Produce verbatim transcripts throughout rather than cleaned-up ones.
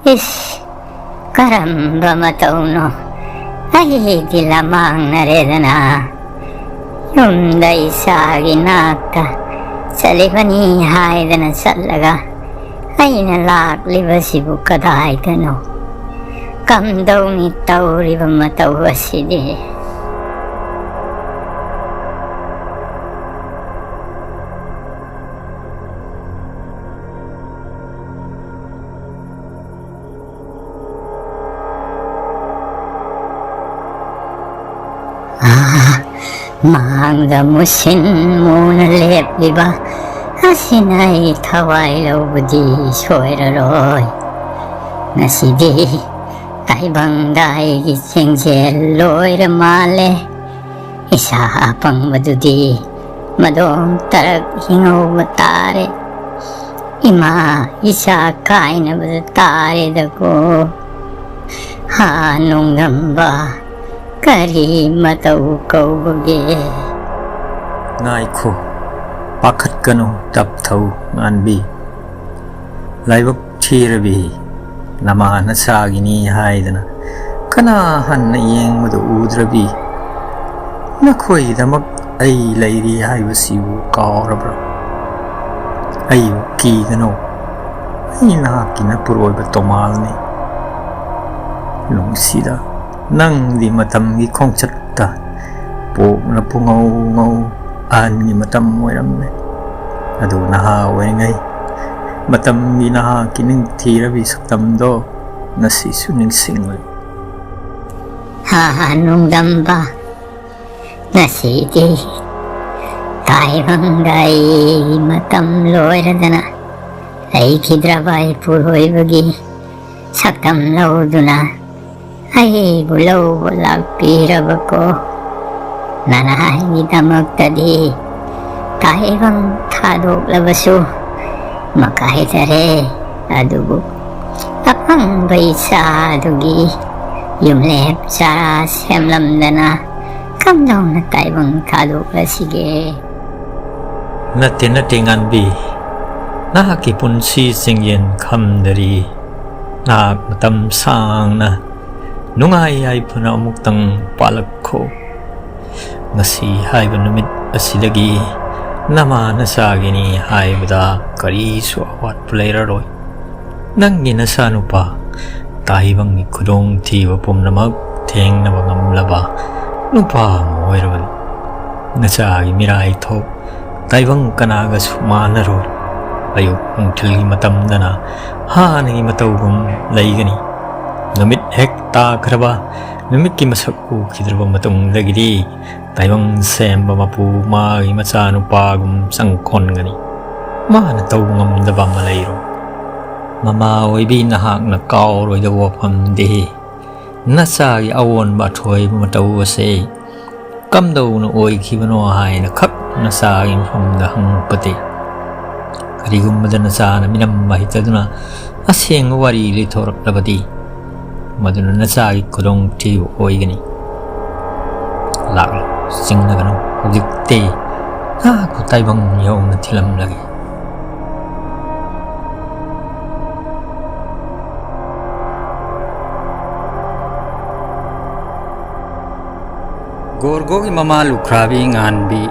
ꯏꯁ, ꯀꯔꯝꯕ ꯃꯇꯧꯅꯣ? ꯑꯩꯗꯤ ꯂꯃꯥꯡꯅꯔꯦꯗꯅ꯫ ꯌꯨꯝꯗ ꯏꯆꯥꯒꯤ ꯅꯥꯛꯇ ꯆꯠꯂꯤꯕꯅꯤ ꯍꯥꯏꯗꯅ ꯆꯠꯂꯒ ꯑꯩꯅ ꯂꯥꯛꯂꯤꯕꯁꯤꯕꯨ ꯀꯗꯥꯏꯗꯅꯣ? ꯀꯝꯗꯧꯅꯤ ꯇꯧꯔꯤꯕ ꯃꯇꯧ ꯑꯁꯤꯗꯤ? ꯑꯥ, ꯃꯥꯡꯗ ꯃꯨꯁꯤꯟ ꯃꯨꯅ ꯂꯦꯞꯂꯤꯕ ꯑꯁꯤꯅ ꯑꯩ ꯊꯋꯥꯏ ꯂꯧꯕꯗꯤ ꯁꯣꯏꯔꯔꯣꯏ꯫ ꯉꯁꯤꯗꯤ ꯇꯥꯏꯕꯪꯗ ꯑꯩꯒꯤ ꯆꯦꯡꯖꯦꯜ ꯂꯣꯏꯔ ꯃꯥꯜꯂꯦ꯫ ꯏꯁꯥ ꯑꯄꯪꯕꯗꯨꯗꯤ ꯃꯗꯣꯝ ꯇꯔꯛ ꯍꯤꯡꯍꯧꯕ ꯇꯥꯔꯦ꯫ ꯏꯃꯥ ꯏꯆꯥ ꯀꯥꯏꯅꯕꯗ ꯇꯥꯔꯦꯗꯀꯣ꯫ ꯍꯥ ꯅꯣꯡꯗꯝꯕ, ꯀꯔꯤ ꯃꯇꯧ ꯀꯧꯕꯒꯦ? ꯉꯥꯏꯈꯣ, ꯄꯥꯈꯠꯀꯅꯨ, ꯇꯞꯊꯧ ꯉꯥꯟꯕꯤ꯫ ꯂꯥꯏꯕꯛ ꯊꯤꯔꯕꯤ, ꯅꯃꯥ ꯅꯆꯥꯒꯤꯅꯤ ꯍꯥꯏꯗꯅ ꯀꯅꯥ ꯍꯟꯅ ꯌꯦꯡꯕꯗ ꯎꯗ꯭ꯔꯕꯤ? ꯅꯈꯣꯏꯒꯤꯗꯃꯛ ꯑꯩ ꯂꯩꯔꯤ ꯍꯥꯏꯕꯁꯤꯕꯨ ꯀꯥꯎꯔꯕ꯭ꯔꯥ? ꯑꯩꯕꯨ ꯀꯤꯒꯅꯨ, ꯑꯩ ꯅꯍꯥꯛꯀꯤ ꯅꯄꯨꯔꯣꯏꯕ ꯇꯣꯃꯥꯜꯅꯤ꯫ ꯅꯨꯡꯁꯤꯗ, ꯅꯪꯗꯤ ꯃꯇꯝꯒꯤ ꯈꯣꯡꯆꯠꯇ ꯄꯣꯛꯅ ꯄꯨꯡꯉꯧ ꯉꯧ ꯑꯍꯟꯒꯤ ꯃꯇꯝ ꯑꯣꯏꯔꯝꯃꯦ꯫ ꯑꯗꯨ ꯅꯍꯥ ꯑꯣꯏꯔꯤꯉꯩ ꯃꯇꯝꯒꯤ ꯅꯍꯥꯛꯀꯤ ꯅꯤꯡꯊꯤꯔꯕꯤ ꯁꯛꯇꯝꯗꯣ ꯉꯁꯤꯁꯨ ꯅꯤꯡꯁꯤꯡꯂꯤ꯫ ꯍꯥ, ꯅꯨꯡꯗꯝꯕ, ꯉꯁꯤꯗꯤ ꯇꯥꯏꯕꯪꯗ ꯑꯩ ꯃꯇꯝ ꯂꯣꯏꯔꯗꯅ ꯂꯩꯈꯤꯗ꯭ꯔꯕ ꯏꯄꯨꯔꯣꯏꯕꯒꯤ ꯁꯛꯇꯝ ꯂꯧꯗꯨꯅ ꯑꯩꯕꯨ ꯂꯧꯕ ꯂꯥꯛꯄꯤꯔꯕꯀꯣ꯫ ꯅꯅꯥꯏꯒꯤꯗꯃꯛꯇꯗꯤ ꯇꯥꯏꯕꯪ ꯊꯥꯗꯣꯛꯂꯕꯁꯨ ꯃꯀꯥꯏꯗꯔꯦ꯫ ꯑꯗꯨꯕꯨ ꯑꯄꯪꯕ ꯏꯆꯥꯗꯨꯒꯤ ꯌꯨꯝꯂꯦꯞ ꯆꯥꯔꯥ ꯁꯦꯝꯂꯝꯗꯅ ꯀꯝꯗꯧꯅ ꯇꯥꯏꯕꯪ ꯊꯥꯗꯣꯛꯂꯁꯤꯒꯦ? ꯅꯠꯇꯦ, ꯅꯠꯇꯦ, ꯉꯥꯟꯕꯤ꯫ ꯅꯍꯥꯛꯀꯤ ꯄꯨꯟꯁꯤ ꯆꯤꯡꯌꯦꯟ ꯈꯝꯗꯔꯤ꯫ ꯅꯍꯥꯛ ꯃꯇꯝ ꯁꯥꯡꯅ ꯅꯨꯡꯉꯥꯏ ꯌꯥꯏꯐꯅ ꯑꯃꯨꯛꯇꯪ ꯄꯥꯜꯂꯛꯈꯣ꯫ ꯉꯁꯤ ꯍꯥꯏꯕ ꯅꯨꯃꯤꯠ ꯑꯁꯤꯗꯒꯤ ꯅꯃꯥ ꯅꯆꯥꯒꯤꯅꯤ ꯍꯥꯏꯕꯗ ꯀꯔꯤꯁꯨ ꯑꯋꯥꯠꯄ ꯂꯩꯔꯔꯣꯏ꯫ ꯅꯪꯒꯤ ꯅꯆꯥꯅꯨꯄꯥ ꯇꯥꯏꯕꯪꯒꯤ ꯈꯨꯗꯣꯡꯊꯤꯕ ꯄꯨꯝꯅꯃꯛ ꯊꯦꯡꯅꯕ ꯉꯝꯂꯕ ꯅꯨꯄꯥ ꯑꯃ ꯑꯣꯏꯔꯕꯅꯤ꯫ ꯅꯆꯥꯒꯤ ꯃꯤꯔꯥꯏꯊꯣꯛ ꯇꯥꯏꯕꯪ ꯀꯅꯥꯒꯁꯨ ꯃꯥꯟꯅꯔꯣꯏ꯫ ꯑꯌꯨꯛ ꯅꯨꯡꯊꯤꯜꯒꯤ ꯃꯇꯝꯗꯅ ꯍꯥꯟꯅꯒꯤ ꯃꯇꯧꯒꯨꯝ ꯂꯩꯒꯅꯤ꯫ ꯅꯨꯃꯤꯠ ꯍꯦꯛ ꯇꯥꯈ꯭ꯔꯕ, ꯅꯨꯃꯤꯠꯀꯤ ꯃꯁꯛ ꯎꯈꯤꯗ꯭ꯔꯕ ꯃꯇꯨꯡꯗꯒꯤꯗꯤ ꯇꯥꯏꯕꯪ ꯁꯦꯝꯕ ꯃꯄꯨ ꯃꯥꯒꯤ ꯃꯆꯥꯅꯨꯄꯥꯒꯨꯝ ꯆꯪꯈꯣꯟꯒꯅꯤ꯫ ꯃꯥꯅ ꯇꯧꯕ ꯉꯝꯗꯕ ꯑꯃ ꯂꯩꯔꯣꯏ꯫ ꯃꯃꯥ ꯑꯣꯏꯕꯤ, ꯅꯍꯥꯛꯅ ꯀꯥꯎꯔꯣꯏꯗꯕ ꯋꯥꯐꯝꯗꯤ ꯅꯆꯥꯒꯤ ꯑꯑꯣꯟꯕ ꯑꯊꯣꯏꯕ ꯃꯇꯧ ꯑꯁꯤ ꯀꯝꯗꯧꯅ ꯑꯣꯏꯈꯤꯕꯅꯣ ꯍꯥꯏꯅ ꯈꯛ ꯅꯆꯥꯒꯤ ꯃꯐꯝꯗ ꯍꯪꯉꯛꯄꯗꯤ, ꯀꯔꯤꯒꯨꯝꯕꯗ ꯅꯆꯥꯅ ꯃꯤꯅꯝꯕ ꯍꯩꯇꯗꯨꯅ ꯑꯁꯦꯡꯕ ꯋꯥꯔꯤ ꯂꯤꯊꯣꯔꯛꯂꯕꯗꯤ, ꯃꯗꯨꯅ ꯅꯆꯥꯒꯤ ꯈꯨꯗꯣꯡꯊꯤꯕ ꯑꯣꯏꯒꯅꯤ꯫ ꯂꯥꯛꯂꯣ, ꯆꯤꯡꯅꯒꯅꯨ, ꯍꯧꯖꯤꯛꯇꯤ ꯅꯍꯥꯛꯄꯨ ꯇꯥꯏꯕꯪ ꯌꯧꯅ ꯊꯤꯜꯂꯝꯂꯒꯦ꯫ ꯒꯣꯔꯒꯣꯒꯤ ꯃꯃꯥ ꯂꯨꯈ꯭ꯔꯥꯕꯤ ꯉꯥꯟꯕꯤ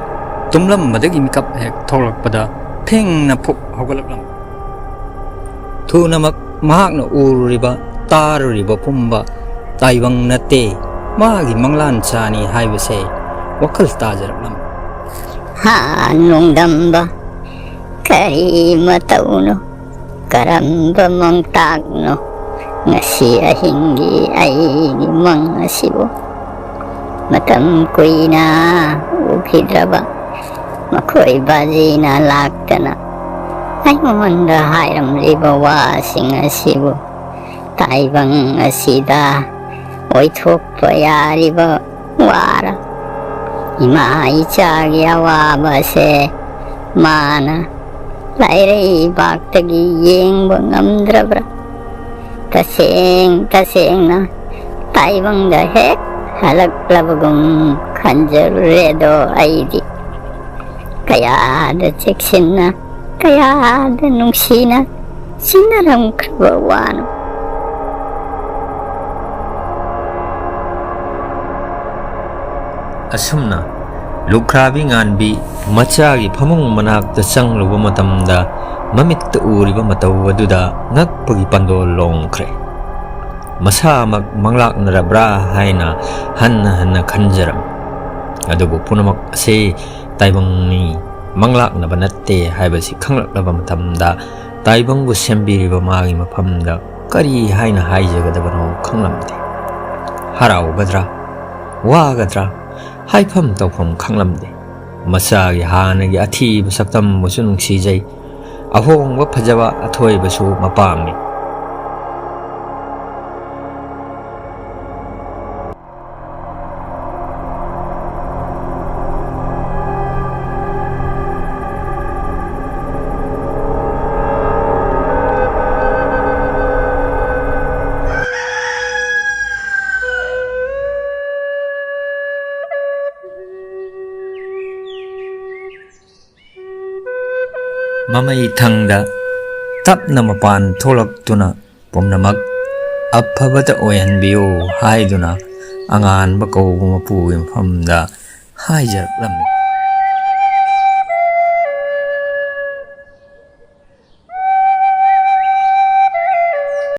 ꯇꯨꯝꯂꯝꯕꯗꯒꯤ ꯃꯤꯀꯞ ꯍꯦꯛ ꯊꯣꯛꯂꯛꯄꯗ ꯐꯦꯡꯅ ꯐꯨꯛ ꯍꯧꯒꯠꯂꯛꯂꯝꯃꯤ꯫ ꯊꯨꯅꯃꯛ ꯃꯍꯥꯛꯅ ꯎꯔꯨꯔꯤꯕ, ꯇꯥꯔꯨꯔꯤꯕ ꯄꯨꯝꯕ ꯇꯥꯏꯕꯪ ꯅꯠꯇꯦ, ꯃꯥꯒꯤ ꯃꯪꯂꯥꯟ ꯆꯥꯅꯤ ꯍꯥꯏꯕꯁꯦ ꯋꯥꯈꯜ ꯇꯥꯖꯔꯛꯂꯝꯃꯤ꯫ ꯍꯥ, ꯅꯣꯡꯗꯝꯕ, ꯀꯔꯤ ꯃꯇꯧꯅꯣ? ꯀꯔꯝꯕ ꯃꯪꯇꯥꯛꯅꯣ ꯉꯁꯤ ꯑꯍꯤꯡꯒꯤ ꯑꯩꯒꯤ ꯃꯪ ꯑꯁꯤꯕꯨ? ꯃꯇꯝ ꯀꯨꯏꯅ ꯎꯈꯤꯗ꯭ꯔꯕ ꯃꯈꯣꯏ ꯕꯥꯖꯤꯅ ꯂꯥꯛꯇꯅ ꯑꯩ ꯃꯃꯥꯡꯗ ꯍꯥꯏꯔꯝꯂꯤꯕ ꯋꯥꯁꯤꯡ ꯑꯁꯤꯕꯨ ꯇꯥꯏꯕꯪ ꯑꯁꯤꯗ ꯑꯣꯏꯊꯣꯛꯄ ꯌꯥꯔꯤꯕ ꯋꯥꯔ? ꯏꯃꯥ ꯏꯆꯥꯒꯤ ꯑꯋꯥꯕꯁꯦ ꯃꯥꯅ ꯂꯥꯏꯔꯩꯕꯥꯛꯇꯒꯤ ꯌꯦꯡꯕ ꯉꯝꯗ꯭ꯔꯕ꯭ꯔꯥ? ꯇꯁꯦꯡ ꯇꯁꯦꯡꯅ ꯇꯥꯏꯕꯪꯗ ꯍꯦꯛ ꯍꯜꯂꯛꯂꯕꯒꯨꯝ ꯈꯟꯖꯔꯨꯔꯦꯗꯣ ꯑꯩꯗꯤ꯫ ꯀꯌꯥꯗ ꯆꯦꯛꯁꯤꯟꯅ, ꯀꯌꯥꯗ ꯅꯨꯡꯁꯤꯅ ꯁꯤꯟꯅꯔꯝꯈ꯭ꯔꯕ ꯋꯥꯅꯣ꯫ ꯑꯁꯨꯝꯅ ꯂꯨꯈ꯭ꯔꯥꯕꯤ ꯉꯥꯟꯕꯤ ꯃꯆꯥꯒꯤ ꯐꯃꯨꯡ ꯃꯅꯥꯛꯇ ꯆꯪꯂꯨꯕ ꯃꯇꯝꯗ, ꯃꯃꯤꯠꯇ ꯎꯔꯤꯕ ꯃꯇꯧ ꯑꯗꯨꯗ ꯉꯛꯄꯒꯤ ꯄꯥꯟꯗꯣꯜ ꯂꯣꯡꯈ꯭ꯔꯦ꯫ ꯃꯁꯥꯃꯛ ꯃꯪꯂꯥꯛꯅꯔꯕ꯭ꯔꯥ ꯍꯥꯏꯅ ꯍꯟꯅ ꯍꯟꯅ ꯈꯟꯖꯔꯝꯃꯤ꯫ ꯑꯗꯨꯕꯨ ꯄꯨꯝꯅꯃꯛ ꯑꯁꯤ ꯇꯥꯏꯕꯪꯅꯤ, ꯃꯪꯂꯥꯛꯅꯕ ꯅꯠꯇꯦ ꯍꯥꯏꯕꯁꯤ ꯈꯪꯂꯛꯂꯕ ꯃꯇꯝꯗ, ꯇꯥꯏꯕꯪꯕꯨ ꯁꯦꯝꯕꯤꯔꯤꯕ ꯃꯥꯒꯤ ꯃꯐꯝꯗ ꯀꯔꯤ ꯍꯥꯏꯅ ꯍꯥꯏꯖꯒꯗꯕꯅꯣ ꯈꯪꯂꯝꯗꯦ꯫ ꯍꯔꯥꯎꯒꯗ꯭ꯔꯥ, ꯋꯥꯒꯗ꯭ꯔꯥ, ꯍꯥꯏꯐꯝ ꯇꯧꯐꯝ ꯈꯪꯂꯝꯗꯦ꯫ ꯃꯆꯥꯒꯤ ꯍꯥꯟꯅꯒꯤ ꯑꯊꯤꯕ ꯁꯛꯇꯝꯕꯨꯁꯨ ꯅꯨꯡꯁꯤꯖꯩ꯫ ꯑꯍꯣꯡꯕ ꯐꯖꯕ ꯑꯊꯣꯏꯕꯁꯨ ꯃꯄꯥꯝꯃꯤ꯫ ꯃꯃꯩ ꯊꯪꯗ ꯇꯞꯅ ꯃꯄꯥꯟ ꯊꯣꯛꯂꯛꯇꯨꯅ, ꯄꯨꯝꯅꯃꯛ ꯑꯐꯕꯇ ꯑꯣꯏꯍꯟꯕꯤꯌꯨ ꯍꯥꯏꯗꯨꯅ ꯑꯉꯥꯟꯕ ꯀꯧꯕ ꯃꯄꯨꯒꯤ ꯃꯐꯝꯗ ꯍꯥꯏꯖꯔꯛꯂꯝꯃꯤ꯫